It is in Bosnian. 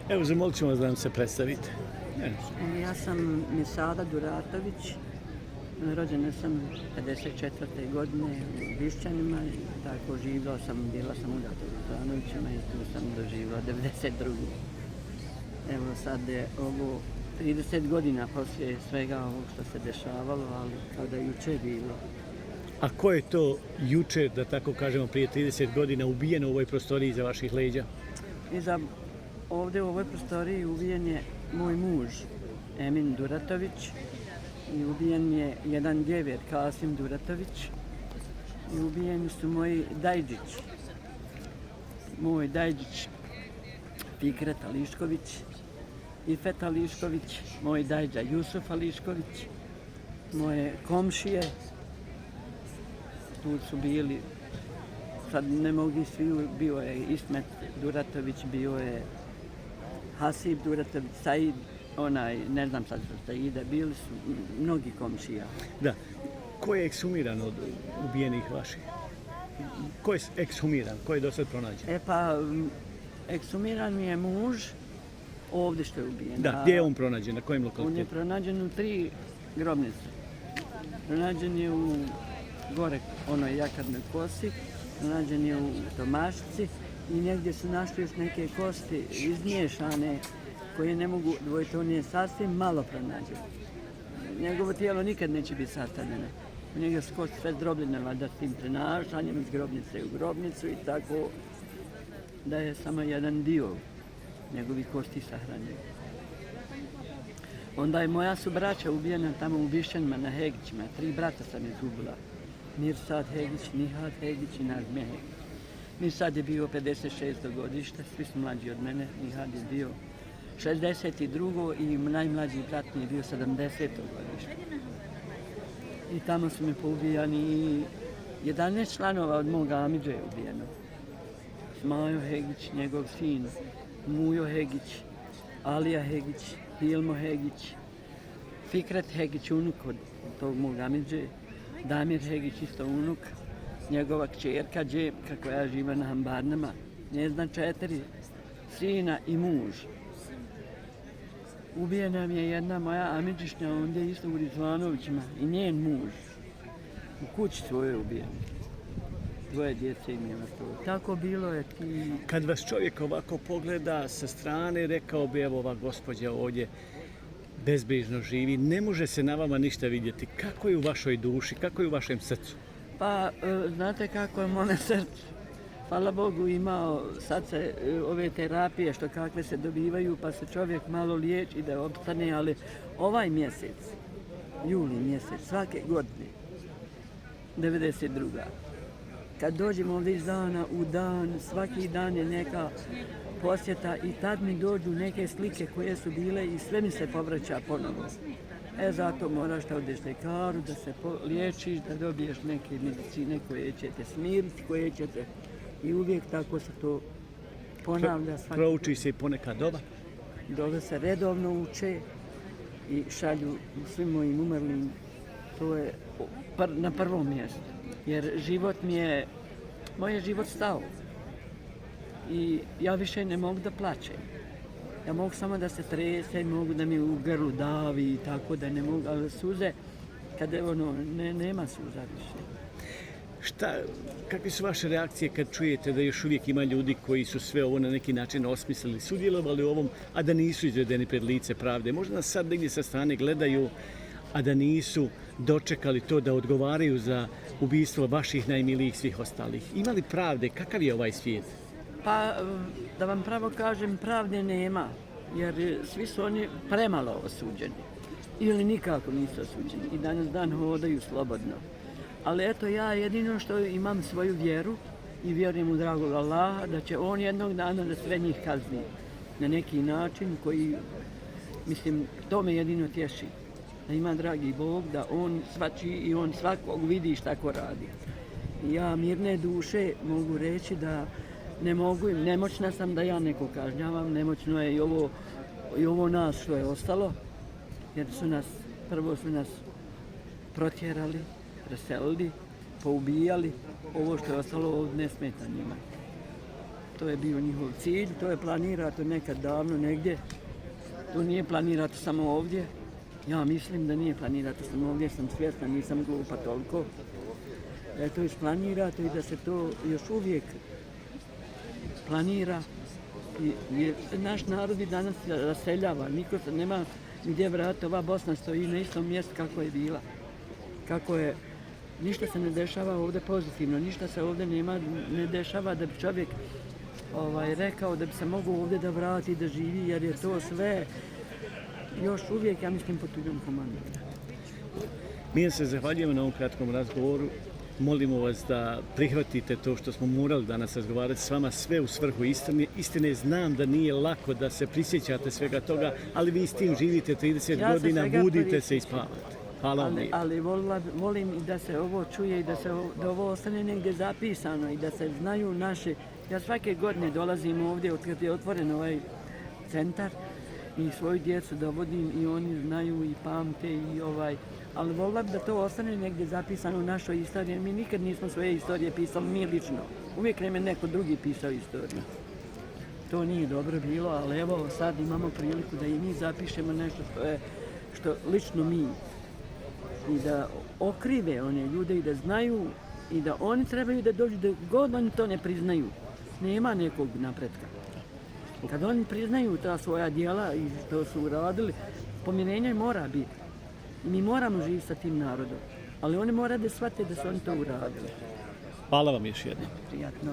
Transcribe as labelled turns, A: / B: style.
A: Evo, zamolit ćemo vas da nam se predstavite.
B: Ja sam Misada Duratović, rođena sam 54. godine u Bišćanima, tako živjela sam, bila sam u Zanovićima i tu sam doživjela 92. Evo sad je ovo 30 godina poslije svega ovog što se dešavalo, ali kao da juče bilo.
A: A ko je to juče, da tako kažemo, prije 30 godina ubijeno u ovoj prostoriji iza vaših leđa?
B: Ovdje u ovoj prostoriji ubijen je moj muž, Emin Duratović, i ubijen je jedan djever, Kasim Duratović, i ubijeni su moji dajđići. Moj dajđić Fikret Ališković, Ifet Ališković, moj dajđa Jusuf Ališković, moje komšije, tu su bili, sad ne mogu svi, bio je Ismet Duratović, bio je Hasib Duratović, Said, ne znam sad što Saida, bili su mnogi komšija.
A: Da. Ko je ekshumiran od ubijenih vaših? Ko je ekshumiran? Ko je do sad pronađen?
B: Ekshumiran mi je muž, ovdje što je ubijen.
A: Da, gdje je on pronađen? Na kojem lokalitetu?
B: On je pronađen u 3 grobnice. Pronađen je u gore onoj Jakarnoj kosi, pronađen je u Tomašci i negdje su našli još neke kosti izmiješane koje ne mogu dvojiti, on je sasvim malo pronađen. Njegovo tijelo nikad neće biti sastavljeno. U njega su kosti sve zdrobljene, valjda s tim prenašanjem iz grobnice u grobnicu i tako da je samo jedan dio njegovih kosti sahranjen. Onda je moja su braća ubijena tamo u Bišćanima na Hegićima. 3 brata sam izgubila. Mirsad Hegić, Nihat Hegić i Nazme Hegić. Mirsad je bio 56. godište, svi su mlađi od mene. Nihat je bio 62. i najmlađi brat mi je bio 70. godište. I tamo su mi poubijani i 11 članova od moga Amidže je ubijeno. Smajo Hegić, njegov sin, Mujo Hegić, Alija Hegić, Hilmo Hegić, Fikret Hegić, unuk od tog mog Amidže, Damir Hegić, isto unuk, njegova kćerka Džepka koja živa na Hambarnama, njezna 4 sina i muž. Ubijena mi je jedna moja Amidžišnja ondje isto u Rizvanovićima i njen muž. U kući svojoj je ubijen. 2 djece imala to. Tako bilo je.
A: Kad vas čovjek ovako pogleda sa strane, rekao bi, evo ova gospođa ovdje bezbrižno živi, ne može se na vama ništa vidjeti. Kako je u vašoj duši, kako je u vašem srcu?
B: Pa, znate kako je moje srce? Hvala Bogu imao sad se ove terapije što kakve se dobivaju pa se čovjek malo liječi da opstane, ali ovaj mjesec, juli mjesec, svake godine, 92. Kad dođemo ovdje iz dana u dan, svaki dan je neka posjeta i tad mi dođu neke slike koje su bile i sve mi se povraća ponovo. Zato moraš da odeš ljekaru, da se liječiš, da dobiješ neke medicine koje će te smiriti, koje će te... I uvijek tako se to ponavlja.
A: Prouči se i ponekad doba?
B: Dove se redovno uče i šalju svim mojim umrlim. To je na prvom mjestu. Jer život moj je život stao. I ja više ne mogu da plačem. Ja mogu samo da se tresem, mogu da mi u grlu davi i tako da ne mogu, ali suze, kada nema suza više.
A: Kakve su vaše reakcije kad čujete da još uvijek ima ljudi koji su sve ovo na neki način osmislili, sudjelovali u ovom, a da nisu izvedeni pred lice pravde? Možda nas sad negdje sa strane gledaju, a da nisu dočekali to da odgovaraju za ubijstvo vaših najmilijih svih ostalih. Ima li pravde? Kakav je ovaj svijet?
B: Pa, da vam pravo kažem, pravde nema, jer svi su oni premalo osuđeni. Ili nikako nisu osuđeni. I danas dan hodaju slobodno. Ali eto, ja jedino što imam svoju vjeru i vjerujem u dragog Allaha da će on jednog dana da sve njih kazni na neki način koji, mislim, to me jedino tješi. Da ima dragi Bog, da on svači i on svakog vidi šta ko radi. I ja mirne duše mogu reći da ne mogu, nemoćna sam da ja neko kažnjavam, nemoćno je i ovo nas što je ostalo, jer prvo su nas protjerali, preselili, poubijali, ovo što je ostalo ovdje ne smeta njima. To je bio njihov cilj, to je planirato nekad davno negdje. To nije planirato samo ovdje. Ja mislim da nije planirato samo ovdje, sam svjesna, nisam glupa toliko. Da je to isplanirato i da se to još uvijek planira. Jer naš narod i danas raseljava, niko se nema gdje vratiti. Ova Bosna stoji na istom mjestu kako je bila. Ništa se ne dešava ovdje pozitivno, ništa se ovdje ne dešava da bi čovjek rekao da bi se mogao ovdje da vrati, da živi, jer je to sve još uvijek, ja mislim, pod tuđom komandom.
A: Mi se zahvaljujemo na ovom kratkom razgovoru. Molimo vas da prihvatite to što smo morali danas razgovarati s vama, sve u svrhu istine. Istine, znam da nije lako da se prisjećate svega toga, ali vi s tim živite 30 godina, budite se i spavate. Hvala vam.
B: Ali volim i da se ovo čuje i da ovo ostane negdje zapisano i da se znaju naše. Ja svake godine dolazim ovdje od kad je otvoren ovaj centar i svoju djecu dovodim i oni znaju i pamte ali volila bi da to ostane negdje zapisano u našoj istoriji. Mi nikad nismo svoje istorije pisali, mi lično. Uvijek nam je neko drugi pisao istoriju. To nije dobro bilo, ali evo sad imamo priliku da i mi zapišemo nešto što lično mi. I da okrive one ljude i da znaju i da oni trebaju da dođu, da god oni to ne priznaju. Nema nekog napretka. Kad oni priznaju ta svoja djela i što su uradili, pomirenje mora biti. Mi moramo živjeti sa tim narodom, ali oni moraju da shvate da su oni to uradili.
A: Hvala vam još jednom.
B: Prijatno.